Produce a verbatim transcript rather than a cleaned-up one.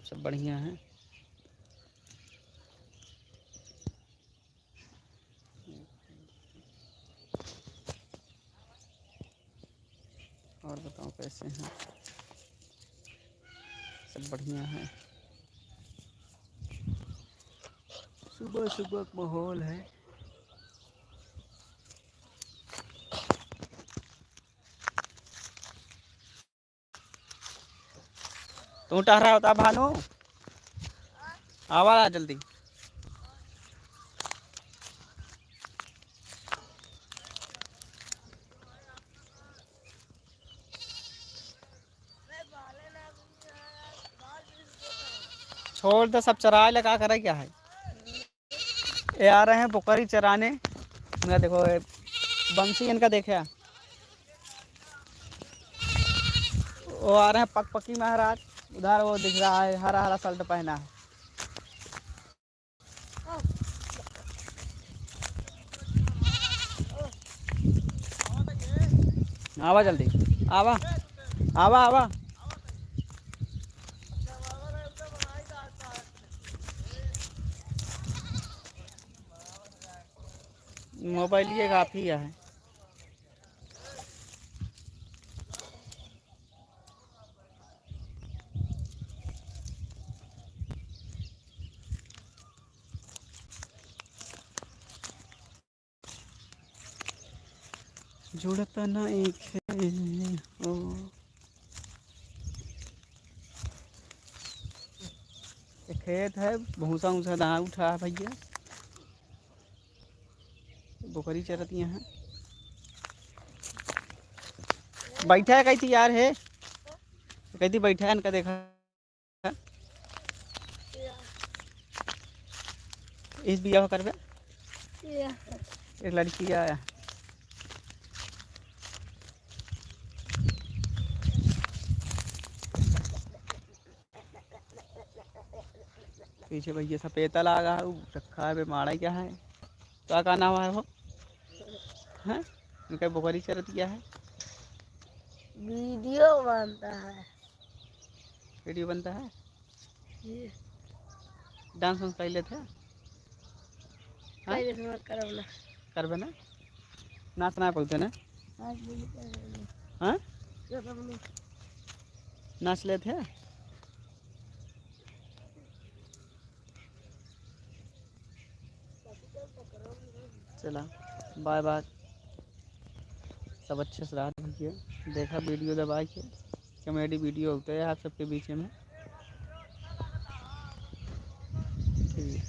सब बढ़िया है। और बताओ कैसे हैं? सब बढ़िया है। सुबह सुबह का माहौल है। तू टहरा होता भानु, आवा जल्दी। छोड़ दे, सब चराए लगा करे क्या है। ये आ रहे हैं बोकरी चराने। मैं देखो, ये बंसी इनका देखे। वो आ रहे हैं पकपकी महाराज, उधर वो दिख रहा है, हरा हरा शर्ट पहना है। आवा जल्दी, आवा, आवा, आवा। मोबाइल ये काफी है। जुड़त ना एक है ओ। ये खेत है, भूसा उसा दहा उठा है भैया। बोकरी चरत यहाँ। बैठा है कही थी यार है, कही थी बैठा है इनका देखा। इस बियाह करबे? या। एक लड़की आया। पीछे भैया सपेता लागा है, उ रखा है बे, माड़ा क्या है? तो का नाम है वो? हैं? उनका बोकरी चरत क्या है? वीडियो बनता है। वीडियो बनता है? ये। डांस वांस कर लेते हैं? हाँ? कर लेते हैं, करब ना। करबे ना? नाच ना पौते ना? नाच नहीं करब ना। हाँ? करब ना। नाच लेते हैं? चला, बाय बाय। सब अच्छे से रहा, देखा वीडियो दबा के, कॉमेडी वीडियो होते हैं आप सबके बीच में। ठीक।